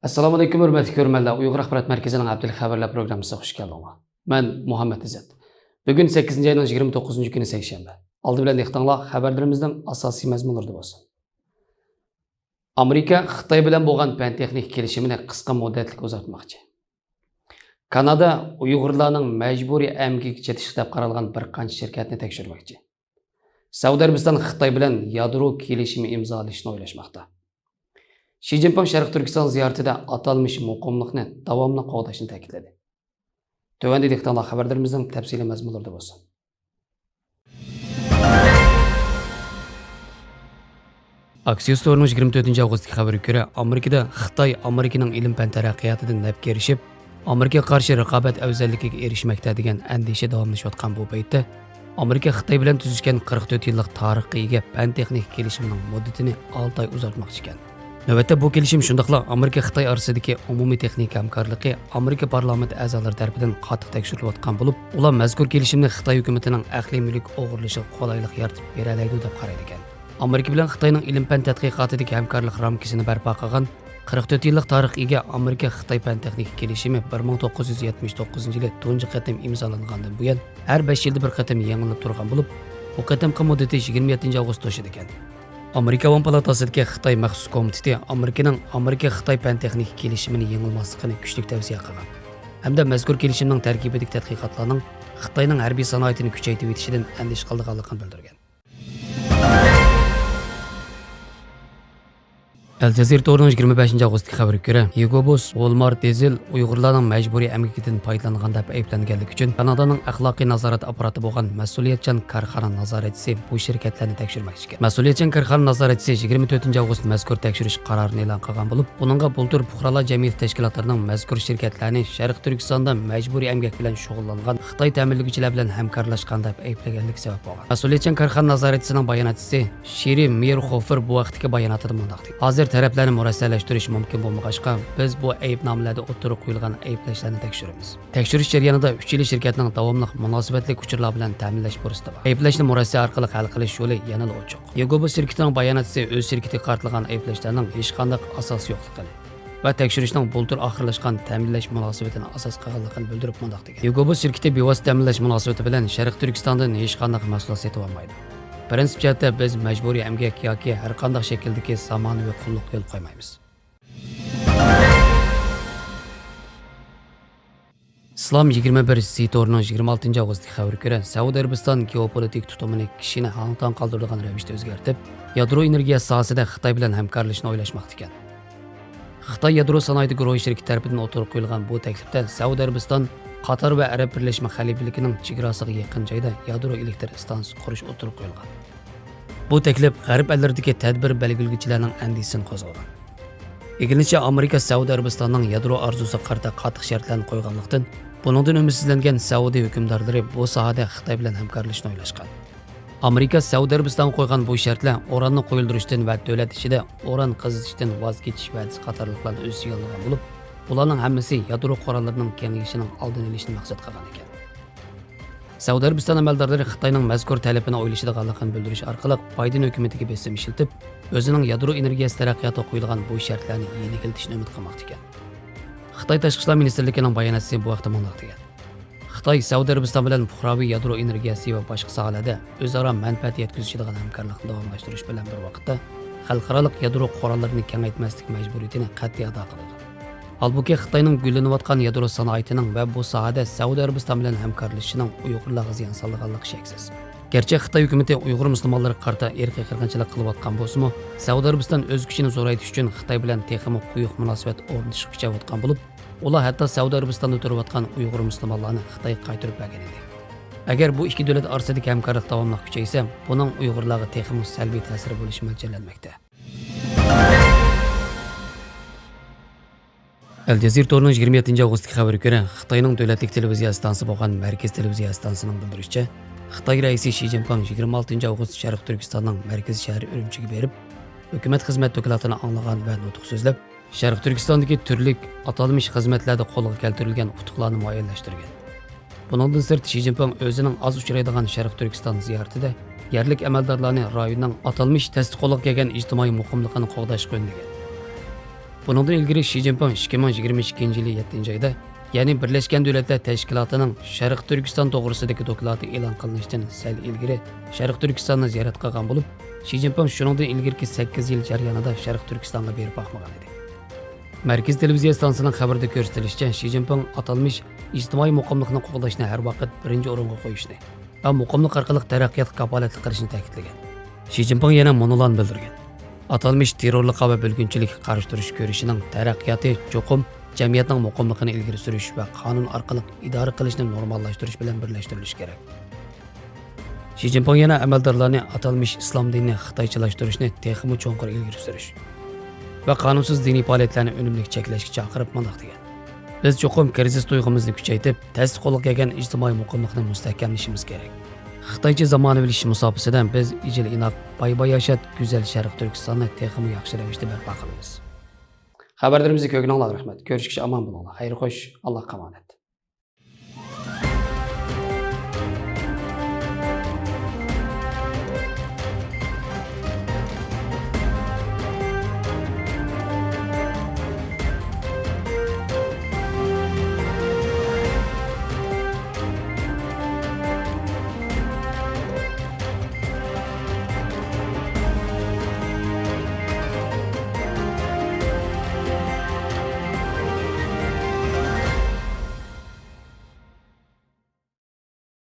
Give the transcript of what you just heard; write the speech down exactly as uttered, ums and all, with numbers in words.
ئەسسالامۇئەلەيكۇم، ھۆرمەتلىك كۆرۈرمەنلەر. ئۇيغۇر ئاخبارات مەركىزىنىڭ ھەپتىلىك خەۋەرلەر پروگراممىسىغا خۇش كەلدىڭلار. مەن مۇھەممەد ئىززەت. بۈگۈن سەككىزىنچى ئاينىڭ يىگىرمە توققۇزىنچى كۈنى، سەيشەنبە. ئالدى بىلەن دىققىتىڭلار خەۋەرلىرىمىزنىڭ ئاساسىي مەزمۇنلىرىدا بولسۇن. ئامېرىكا خىتاي بىلەن بولغان پەن-تېخنىكا كېلىشىمىنى قىسقا مۇددەتلىك ئۇزارتماقچى. كانادا ئۇيغۇرلارنىڭ مەجبۇرىي ئەمگىكىگە چېتىشلىق دەپ قارالغان بىر قانچە شىركەتنى تەكشۈرمەكچى. سەئۇدى ئەرەبىستان خىتاي بىلەن يادرو كېلىشىمى ئىمزالىشىنى ئويلاشماقتا. شى جىنپىڭ شەرقىي تۈركىستان زىيارىتىدە ئاتالمىش مۇقىملىقنى داۋاملىق قوغداشنى تەكىتلىدى. تۆۋەندە دىققىتىڭلار خەۋەرلىرىمىزنىڭ تەپسىلىي مەزمۇنلىرىدا بولسۇن. ئاكسىيوس تورىنىڭ يىگىرمە تۆتىنچى ئاۋغۇستتىكى خەۋىرىگە كۆرە، ئامېرىكىدا خىتاي ئامېرىكىنىڭ ئىلىم-پەن تەرەققىياتىدىن نەپكە ئېرىشىپ، ئامېرىكىغا قارشى رىقابەت ئەۋزەللىكىگە ئېرىشمەكتە دېگەن ئەندىشە داۋاملىشىۋاتقان بۇ پەيتتە، ئامېرىكا خىتاي بىلەن تۈزۈشكەن قىرىق تۆت يىللىق تارىخقا ئىگە پەن-تېخنىكا كېلىشىمىنىڭ مۇددىتىنى ئالتە ئاي ئۇزارتماقچى ئىكەن. نۆۋەتتە بۇ كېلىشىم شۇنداقلا ئامېرىكا-خىتاي ئارىسىدىكى ئومۇمىي تېخنىكا ھەمكارلىقى ئامېرىكا پارلامېنت ئەزالىرى تەرىپىدىن قاتتىق تەكشۈرۈلۈۋاتقان بولۇپ، ئۇلار مەزكۇر كېلىشىمنى خىتاي ھۆكۈمىتىنىڭ ئەقلىي مۈلۈك ئوغرىلىشىغا قولايلىق يارىتىپ بېرەلەيدۇ دەپ قارايدىكەن. ئامېرىكا بىلەن خىتاينىڭ ئىلىم-پەن تەتقىقاتىدىكى ھەمكارلىق رامكىسىنى بەرپا قىلغان قىرىق تۆت يىللىق تارىخقا ئىگە ئامېرىكا-خىتاي پەن-تېخنىكا كېلىشىمى بىر مىڭ توققۇز يۈز يەتمىش توققۇزىنچى يىلى تۇنجى قېتىم ئىمزالانغاندىن بۇيان، ھەر بەش يىلدا بىر قېتىم يېڭىلىنىپ تۇرغان بولۇپ، بۇ قېتىمقى مۇددىتى يىگىرمە يەتتىنچى ئاۋغۇست توشىدىكەن. ئامېرىكا ئاۋام پالاتاسىدىكى خىتاي مەخسۇس كومىتېتى ئامېرىكىنىڭ ئامېرىكا-خىتاي پەن-تېخنىكا كېلىشىمىنى يېڭىلماسلىقىنى كۈچلۈك تەۋسىيە قىلغان ھەمدە مەزكۇر كېلىشىمنىڭ تەركىبىدىكى تەتقىقاتلارنىڭ خىتاينىڭ ھەربىي سانائىتىنى كۈچەيتىۋېتىشىدىن ئەندىشە قىلىدىغانلىقىنى بىلدۈرگەن. ئەل جەزىرە تورىنىڭ يىگىرمە بەشىنچى ئاۋغۇستتىكى خەۋىرىگە كۆرە، ھيۇگو بوس، ۋولمارت دىزېل ئۇيغۇرلارنىڭ مەجبۇرىي ئەمگىكىدىن پايدىلانغان دەپ ئەيىبلەنگەنلىكى ئۈچۈن كانادانىڭ ئەخلاقىي نازارەت ئاپپاراتى بولغان مەسئۇلىيەتچان كارخانا نازارەتچىسى بۇ شىركەتلەرنى تەكشۈرمەكچى ئىكەن. مەسئۇلىيەتچان كارخانا نازارەتچىسى يىگىرمە تۆتىنچى ئاۋغۇست مەزكۇر تەكشۈرۈش قارارىنى ئېلان قىلغان بولۇپ، بۇنىڭغا بۇلتۇر پۇقرالار جەمئىيىتى تەشكىلاتلىرىنىڭ مەزكۇر شىركەتلەرنى شەرقىي تۈركىستاندا مەجبۇرىي ئەمگەك بىلەن شۇغۇللانغان خىتاي تەمىنلىگۈچىلەر بىلەن ھەمكارلاشقان دەپ ئەيىبلىگەنلىكى سەۋەب بولغان. مەسئۇلىيەتچان كارخانا نازارەتچىسىنىڭ باياناتچىسى شىرى مىرخوفېر بۇ ھەقتىكى باياناتىدا مۇنداق دېدى: ھازىر تەرەپلەرنى مۇرەسسەلەشتۈرۈش مۇمكىن بولمىغاچقا، بىز بۇ ئەيىبنامىلەردە ئوتتۇرىغا قويۇلغان ئەيىبلەشلەرنى تەكشۈرىمىز. تەكشۈرۈش جەريانىدا ئۈچىلا شىركەتنىڭ داۋاملىق مۇناسىۋەتلىك ئۇچۇرلار بىلەن تەمىنلەش پۇرسىتى بار. ئەيىبلەشنى مۇرەسسە ئارقىلىق ھەل قىلىش يولى يەنىلا ئوچۇق. يوگوبو شىركىتىنىڭ باياناتچىسى ئۆز شىركىتىگە قارىتىلغان ئەيىبلەشلەرنىڭ ھېچقانداق ئاساسى يوقلۇقىنى ۋە تەكشۈرۈشنىڭ بۇلتۇر ئاخىرلاشقان تەمىنلەش مۇناسىۋىتىنى ئاساس قىلغانلىقىنى بىلدۈرۈپ مۇنداق دېگەن: يوگوبو شىركىتى بىۋاسىتە تەمىنلەش مۇناسىۋىتى بىلەن شەرقىي تۈركىستاندىن ھېچقانداق مەھسۇلات سېتىۋالمايدۇ. پىرىنسىپ جەھەتتە بىز مەجبۇرىي ئەمگەك ياكى ھەرقانداق شەكىلدىكى زامانىۋى قۇللۇققا يول قويمايمىز. ئىسلام يىگىرمە بىر سى تورىنىڭ يىگىرمە ئالتىنچى ئاۋغۇستتىكى خەۋىرىگە كۆرە، سەئۇدى ئەرەبىستان گېئوپولىتىك تۇتۇمىنى كىشىنى ھاڭ-تاڭ قالدۇرىدىغان رەۋىشتە ئۆزگەرتىپ، يادرو ئېنېرگىيەسى ساھەسىدە خىتاي بىلەن ھەمكارلىشىشنى ئويلاشماقتا ئىكەن. خىتاي يادرو سانائىتى گۇرۇھى شىركىتى تەرىپىدىن ئوتتۇرىغا قويۇلغان بۇ تەكلىپتە سەئۇدى ئەرەبىستان، قاتار ۋە ئەرەب بىرلەشمە خەلىپىلىكىنىڭ چېگراسىغا يېقىن جايدا يادرو ئېلېكتر ئىستانسىسى قۇرۇش ئوتتۇرىغا قويۇلغان. بۇ تەكلىپ غەرب ئەللىرىدىكى تەدبىر بەلگىلىگۈچىلەرنىڭ ئەندىشىسىنى قوزغىغان. ئىگىلىنىشىچە، ئامېرىكا سەئۇدى ئەرەبىستاننىڭ يادرو ئارزۇسىغا قارىتا قاتتىق شەرتلەرنى قويغانلىقتىن، بۇنىڭدىن ئۈمىدسىزلەنگەن سەئۇدى ھۆكۈمدارلىرى بۇ ساھەدە خىتاي بىلەن ھەمكارلىشىشنى ئويلاشقان. ئامېرىكا سەئۇدى ئەرەبىستانغا قويغان بۇ شەرتلەر ئۇراننى قويۇلدۇرۇشتىن ۋە دۆلەت ئىچىدە ئۇران قېزىتىشتىن ۋاز كېچىش ۋەدىسى قاتارلىقلارنى ئۆز ئىچىگە ئالىدىغان بولۇپ، بۇلارنىڭ ھەممىسى يادرو قوراللىرىنىڭ كېڭىيىشىنىڭ ئالدىنى ئېلىشنى مەقسەت قىلغان ئىكەن. سەئۇدى ئەرەبىستان ئەمەلدارلىرى خىتاينىڭ مەزكۇر تەلىپىنى ئويلىشىدىغانلىقىنى بىلدۈرۈش ئارقىلىق، بايدېن ھۆكۈمىتىگە بېسىم ئىشلىتىپ، ئۆزىنىڭ يادرو ئېنېرگىيەسى تەرەققىياتىغا قويۇلغان بۇ شەرتلەرنى يېنىكلىتىشنى ئۈمىد قىلماقتا ئىكەن. خىتاي تاشقى ئىشلار مىنىستىرلىكىنىڭ باياناتچىسى بۇ ھەقتە مۇنداق دېگەن: خىتاي سەئۇدى ئەرەبىستان بىلەن پۇقراۋى يادرو ئېنېرگىيەسى ۋە باشقا ساھەلەردە ئۆزئارا مەنپەئەت يەتكۈزۈشىدىغان ھەمكارلىقنى داۋاملاشتۇرۇش بىلەن بىر ۋاقىتتا، خەلقئارالىق يادرو قوراللىرىنى كېڭەيتمەسلىك مەجبۇرىيىتىنى قەتئىي ئادا قىلىدۇ. ھالبۇكى، خىتاينىڭ گۈللىنىۋاتقان يادرو سانائىتىنىڭ ۋە بۇ ساھەدە سەئۇدى ئەرەبىستان بىلەن ھەمكارلىشىشىنىڭ ئۇيغۇرلارغا زىيان سالىدىغانلىقى شەكسىز. گەرچە خىتاي ھۆكۈمىتى ئۇيغۇر مۇسۇلمانلىرىغا قارىتا ئىرقىي قىرغىنچىلىق قىلىۋاتقان بولسىمۇ، سەئۇدى ئەرەبىستان ئۆز كۈچىنى زورايتىش ئۈچۈن خىتاي بىلەن تېخىمۇ قويۇق مۇناسىۋەت ئورنىتىشقا كۈچەۋاتقان بولۇپ، ئۇلار ھەتتا سەئۇدى ئەرەبىستاندا تۇرۇۋاتقان ئۇيغۇر مۇسۇلمانلارنى خىتايغا قايتۇرۇپ بەرگەن ئىدى. ئەگەر بۇ ئىككى دۆلەت ئارىسىدىكى ھەمكارلىق داۋاملىق كۈچەيسە، بۇنىڭ ئۇيغۇرلارغا تېخىمۇ سەلبىي تەسىرى بولۇشى مۆلچەرلەنمەكتە. ئەل جەزىرە تورىنىڭ يىگىرمە يەتتىنچى ئاۋغۇستتىكى خەۋىرىگە كۆرە، خىتاينىڭ دۆلەتلىك تېلېۋىزىيە ئىستانسىسى بولغان مەركىزىي تېلېۋىزىيە ئىستانسىسىنىڭ بىلدۈرۈشىچە، خىتاي رەئىسى شى جىنپىڭ يىگىرمە ئالتىنچى ئاۋغۇست شەرقىي تۈركىستاننىڭ مەركىزىي شەھىرى ئۈرۈمچىگە بېرىپ، ھۆكۈمەت خىزمەت دوكلاتىنى ئاڭلىغان ۋە نۇتۇق سۆزلەپ، شەرقىي تۈركىستاندىكى تۈرلۈك ئاتالمىش خىزمەتلەردە قولغا كەلتۈرۈلگەن ئۇتۇقلارنى مۇئەييەنلەشتۈرگەن. بۇنىڭدىن سىرت، شى جىنپىڭ ئۆزىنىڭ ئاز ئۇچرايدىغان شەرقىي تۈركىستان زىيارىتىدە يەرلىك ئەمەلدارلارنى رايوننىڭ ئاتالمىش تەستە قولغا كەلگەن ئىجتىمائىي مۇقىملىقىنى قوغداشقا ئۈندىگەن. بۇنىڭدىن ئىلگىرى شى جىنپىڭ ئىككى مىڭ يىگىرمە ئىككىنچى يىلى يەتتىنچى ئايدا، يەنى بىرلەشكەن دۆلەتلەر تەشكىلاتىنىڭ شەرقىي تۈركىستان توغرىسىدىكى دوكلاتى ئېلان قىلىنىشتىن سەل ئىلگىرى شەرقىي تۈركىستاننى زىيارەت قىلغان بولۇپ، شى جىنپىڭ شۇنىڭدىن ئىلگىرىكى سەككىز يىل جەريانىدا شەرقىي تۈركىستانغا بېرىپ باقمىغان ئىدى. مەركىزىي تېلېۋىزىيە ئىستانسىسىنىڭ خەۋىرىدە كۆرسىتىلىشىچە، شى جىنپىڭ ئاتالمىش ئىجتىمائىي مۇقىملىقنى قوغداشنى ھەر ۋاقىت بىرىنچى ئورۇنغا قويۇشنى ۋە مۇقىملىق ئارقىلىق تەرەققىياتقا كاپالەتلىك قىلىشنى تەكىتلىگەن. شى جىنپىڭ يەنە مۇنۇلارنى بىلدۈرگەن: ئاتالمىش تېررورلۇققا ۋە بۆلگۈنچىلىككە قارشى تۇرۇش كۈرىشىنىڭ تەرەققىياتى چوقۇم جەمئىيەتنىڭ مۇقىملىقىنى ئىلگىرى سۈرۈش ۋە قانۇن ئارقىلىق ئىدارە قىلىشنى نورماللاشتۇرۇش بىلەن بىرلەشتۈرۈلۈشى كېرەك. شى جىنپىڭ يەنە ئەمەلدارلارنى ئاتالمىش ئىسلام دىنىنى خىتايچىلاشتۇرۇشنى تېخىمۇ چوڭقۇر ئىلگىرى سۈرۈش ۋە قانۇنسىز دىنىي پائالىيەتلەرنى ئۈنۈملۈك چەكلەشكە چاقىرىپ مۇنداق دېگەن: بىز چوقۇم كىرىزىس تۇيغۇمىزنى كۈچەيتىپ، تەستە قولغا كەلگەن ئىجتىمائىي مۇقىملىقنى مۇستەھكەملىشىمىز كېرەك. خىتايچە زامانىۋىلىشىش مۇساپىسىدە بىز ئىجىل-ئىناق، باي-باياشات، گۈزەل شەرقىي تۈركىستاننى تېخىمۇ ياخشى رەۋىشتە بەرپا قىلىمىز. خەۋەرلىرىمىزنى كۆرگىنىڭلارغا رەھمەت. كۆرۈشكىچە ئامان بولۇڭلار. خەير خوش، ئاللاھقا ئامانەت.